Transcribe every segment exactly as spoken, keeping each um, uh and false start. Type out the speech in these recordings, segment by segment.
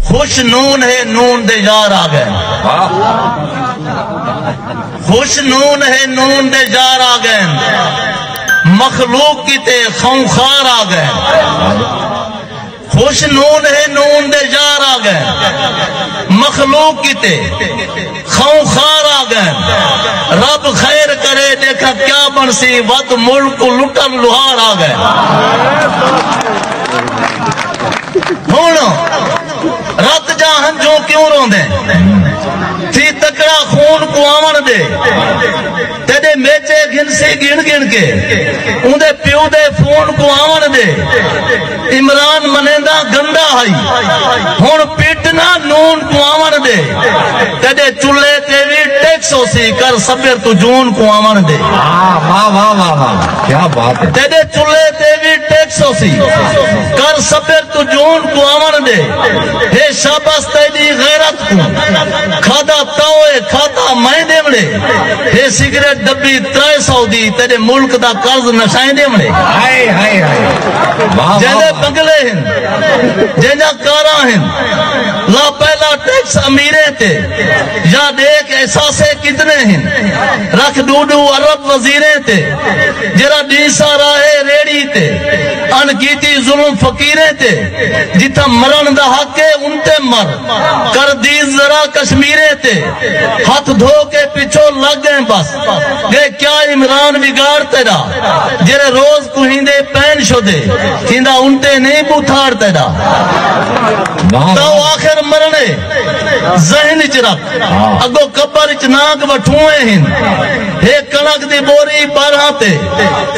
خوش نون ہے، نون دے یار آ ڳئے۔ خوش نون ہے، نون دے یار آ ڳئے۔ مخلوق کیتے خونخوار آ ڳئے۔ خوش نون ہے، نون دے یار آ ڳئے۔ مخلوق کیتے خونخوار آ ڳئے۔ رب خیر کرے، ݙیکھاں کیا بݨسی، وت ملک کوں لٹݨ لوہار آ ڳئے۔ ہݨ رت جا ہنجوں کیوں روندیں؟ تھی تکڑا، خون کوں آوݨ ݙے۔ تیݙے میچے گھنسی ڳݨ ڳݨ کے، اوندے پیو دے فون کوں آوݨ ݙے۔ عمران منیندا گندا ہئی، ہݨ پٹ نہ، نون کوں آوݨ ݙے۔ تیݙے چولھے تے وی ٹیکس ہوسی، کر صبر توں جون کوں آوݨ ݙے۔ واہ، واہ، واہ، واہ، واہ۔ کیا بات ہے۔ تیݙے چولھے تے وی ٹیکس ہوسی، کر صبر توں جون کوں آوݨ ݙے۔ ہے شاباس تیݙی غیرت کوں، کھادا تاؤ اے، کھادا میں ݙیوݨے۔ ہے سگریٹ ڈبی ترے سو دی، تیݙے ملک دا قرض نشائیں ݙیوݨے۔ ہائے، ہائے، ہائے۔ واہ، واہ، جیندے واہ۔ بنگلے ہن، جیندیاں کاراں ہن، لا پہلا ٹیکس امیریں تے، یا ݙیکھ احساسے کتنے ہن، رکھ ݙو ݙو ارب وزیریں تے، جیڑھا ݙینہہ سارا ہے ریڑھی تے، اݨ کیتی ظلم فقیریں تے، جتھاں مرݨ دا حق ہے اُن تے مر، کر دیز ذرا کشمیریں تے، ہتھ دھو کے پچھوں لڳ ڳئے بس، ڳئے کیا عمران وڳاڑ تیݙا، جیڑھے روز کوہیندے پین شدے، تھیندا اُن تے نہیں ٻوتھاڑ تیݙا۔ واہ، تاؤ واہ۔ آخر مرݨے ذہن اچ رکھ، ہاں۔ اڳوں قبر اچ نانگ وٹھوئیں ہن۔ ہے کݨک دی ٻوری ٻارہاں تے،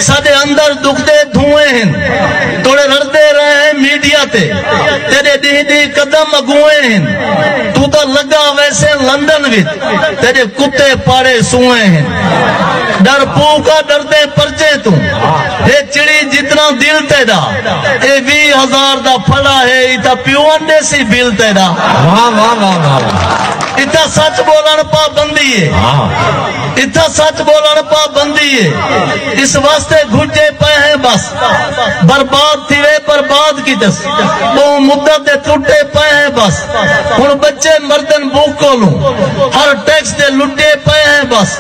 ساݙے اندر ݙکدے دھوئیں ہن۔ توڑے رڑدے رہے ہیں میڈیا تے، تیݙے ݙینہہ ݙینہہ قدم اڳوئیں ہن۔ توں تاں لڳا ویسیں لندن وچ، تیݙے کتے پاڑے سوئیں ہن۔ ݙر پوکا ݙردیں پرچیں توں، ہے چڑی جتنا دل تیݙا، اے ویہہ ہزار دا پھڑا ہے، اتھاں پیون ݙیسی بل تیݙا۔ واہ، واہ، واہ، واہ، واہ۔ اتھاں سچ ٻولݨ پابندی ہے۔ ہاں۔ اتھاں سچ ٻولݨ پابندی ہے۔ اس واسطے گھجے پئے ہیں بس۔ برباد تھیوے برباد کیتس۔ ٻہوں مدت دے ترٹے پئے ہیں بس۔ ہݨ ٻچے مردن بھوک کولوں۔ ہر ٹیکس دے لٹے پئے ہیں بس۔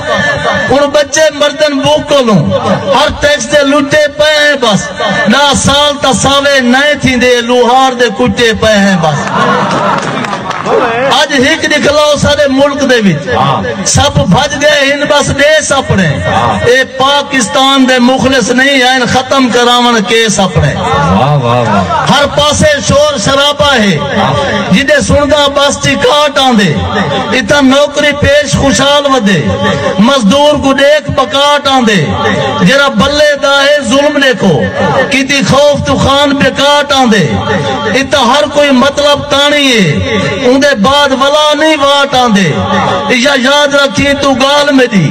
ہݨ ٻچے مردن بھوک کولوں۔ ہر ٹیکس دے لٹے پئے ہیں بس۔ ݙاہ سال تاں ساوے نئیں تھیندے، لوہار دے کٹے پئے ہیں بس۔ اڄ ہک ݙکھلاؤ ساݙے ملک دے وچ، ہاں۔ سب بھڄ ڳئے ہن بس ݙیس اپݨے۔ ہاں۔ اے پاکستان دے مخلص نہیں ہن، ختم کراوݨ کیس اپݨے۔ واہ، واہ، واہ۔ ہر پاسے شور شرابہ ہے، ہاں۔ جݙے سݨدا بس چکاٹ آندے۔ اتھاں نوکری پیش خوشحال ودے، مزدور کوں ݙیکھ بکاٹ آندے۔ جیڑھا بلے دا ہے ظلم ݙیکھو، کیتی خوف توں خان بکاٹ آندے۔ اتھاں ہر کوئی مطلب تاݨی ہے، اوندے بعد ولا نہیں واٹ آندے۔ ایہا یاد رکھیں توں ڳالھ میݙی،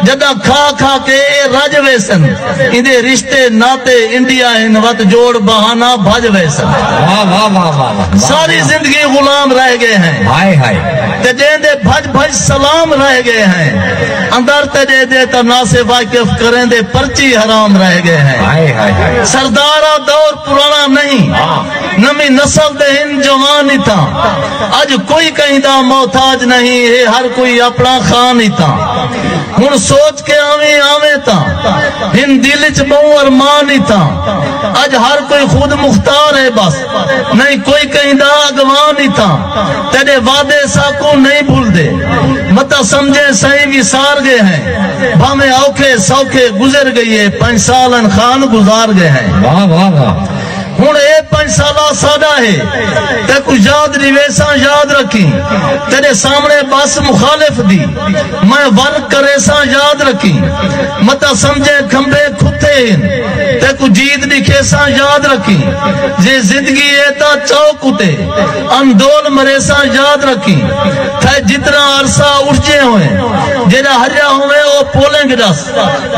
جݙاں کھا کھا کے اے رڄ ویسن، ایندے رشتے ناتے انڈیا ہن، وت جوڑ بہانہ بھڄ ویسن۔ واہ، واہ، واہ، واہ، واہ۔ ساری زندگی غلام رہ ڳئے ہیں۔ ہائے، ہائے۔ تے ݙیندے بھڄ بھڄ سلام رہ ڳئے ہیں۔ اندر تے ݙیندے تاں ناس واقف، کریندے پرچی حرام رہ ڳئے ہیں۔ ہائے، ہائے، ہائے۔ سرداراں دور پراݨا نہیں۔ ہاں۔ نویں نسل دے ہن جوان اتھاں۔ اڄ کوئی کہیں دا محتاج نہیں، ہے ہر کوئی اپݨا خان اتھاں۔ ہݨ سوچ کے آویں، آویں تاں ہن دل اچ ٻہوں ارمان اتھاں۔ اڄ ہر کوئی خود مختار ہے بس، نہیں کوئی کہیں دا اڳواݨ اتھاں۔ تیݙے وعدے ساکوں نہیں بھلدے، متاں سمجھیں سئیں وسار ڳئے ہیں۔ بھانویں اوکھے سوکھے گزر ڳئی ہے، پنج سال ان خان گزار ڳئے ہیں۔ واہ، واہ، واہ۔ ہݨ اے پنج سالہ ساݙا ہے، تیکوں یاد ݙیویساں یاد رکھیں۔ تیݙے سامݨے بس مخالف دی، میں ول کریساں یاد رکھیں۔ متاں سمجھیں کھمبے کھتے ہن، تیکوں جیت ݙکھیساں یاد رکھیں۔ جے زندگی ہے تاں چوک اتے اندول مریساں یاد رکھیں۔ تھئے جتنا عرصہ اٹھجے ہوئیں، جیڑھا ہریا ہووے او پولنگ ݙس۔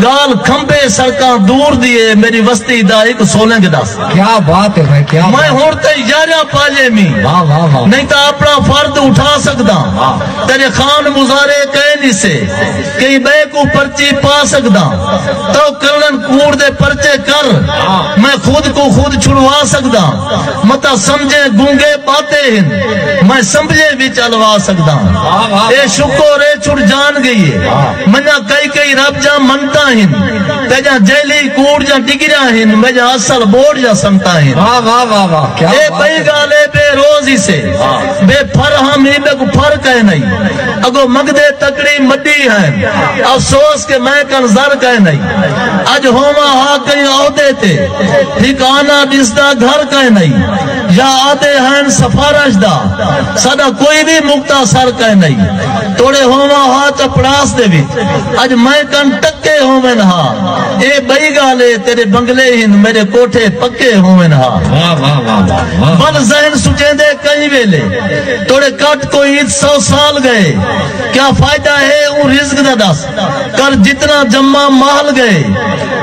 ڳالھ کھمبے سڑکاں دور دی ہے، میݙی وستی دا ہک سولنگ ݙس۔ کیا بات ہے بھائی، کیا میں بات۔ ہݨ تے یاراں پالے می۔ واہ، واہ، واہ۔ نہیں تاں اپݨا فرد اٹھا سڳداں۔ واہ۔ تیݙے خان مظاہرے کئے نی سے، کہیں ٻئے کوں پرچی پا سڳداں۔ تاں کرݨ کوڑ دے پرچے کر، ہاں۔ میں خود کوں خود چھڑوا سڳداں۔ متاں سمجھیں گونگے ٻاتے ہن۔ میں سمجھے وچ الوا سگداں۔ اے شکر اے چھڑ جان گئی اے۔ منجاں کئی کئی رب جاں منتاں ہن، تیجاں جیلی کوڑ جاں ڈگریاں ہن، میجاں اصل بوڑ جاں سنتاں ہن۔ واہ واہ واہ واہ، کیا اے بات بئی ہے۔ گالے بے روز ہی سے، بے پھر ہم ہی بے کو پھر کہہ نہیں۔ اگو مگدے تکڑی مڈی ہیں، افسوس کہ میں کن زر کہہ نہیں۔ اج ہوواں ہا کہیں عہدے تے، ٹھکانہ ݙسدا گھر کائے نئیں، یا آدھے ہن سفارش دا، ساݙا کوئی وی مکتا سر کائے نئیں۔ توڑے ہوواں ہا چپڑاس دے وچ، اڄ میں کن ٹکے ہوون ہا۔ اے ٻئی ڳالھ اے، تیݙے بنگلے ہن، میݙے کوٹھے پکے ہوون ہا۔ واہ، واہ، واہ، واہ، واہ۔ بن ذہن سچیندے کئی ویلے، توڑے کٹ کوئی سو سال ڳئے، کیا فائدہ ہے اوں رزق دا ݙس؟ کر جتنا جمع مال ڳئے،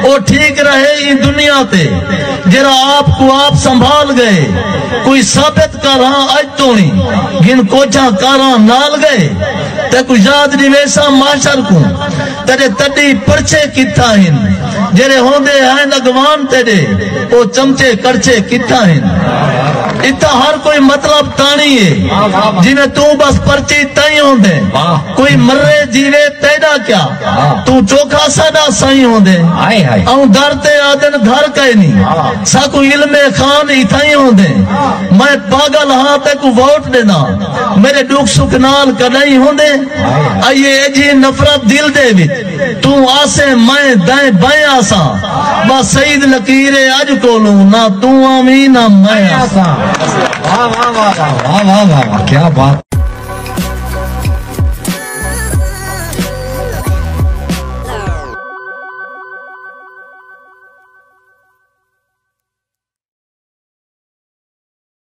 او ٹھیک رہے ایں دنیا تے، جیڑھا آپ کوں آپ سنبھال ڳئے۔ کوئی ثابت کر ہاں اڄ توڑیں، گھن کوجھاں کاراں نال ڳئے۔ تیکوں یاد ݙیویساں محشر کوں، تیݙے تݙی پرچے کتھاں ہن، جیڑھے ہوندے ہن اڳواݨ تیݙے، او چمچے کڑچے کتھاں ہن۔ اتھاں ہر کوئی مطلب تاݨی اے، جیویں توں بس پرچی تئیں ہوندیں۔ واہ۔ کوئی مرے جیوے تیݙا کیا؟ ہاں۔ توں چوکھا ساݙا سئیں ہوندیں۔ ہائے ہائے۔ اوں در تے آدن گھر کائنی۔ ہاں۔ ساکوں علم خان اتھائیں ہوندیں۔ میں پاگل ہاں تیکوں ووٹ ݙینداں۔ میݙے ݙکھ سکھ نال کݙاہیں ہوندیں۔ ہائے۔ ائیے ایجھی نفرت دل دے وچ۔ توں آسیں میں دائیں بائیں آساں۔ بس سعید لکیر اے اڄ کولوں، نہ توں آویں نہ میں آساں۔ واہ، واہ، واہ، واہ، کیا بات۔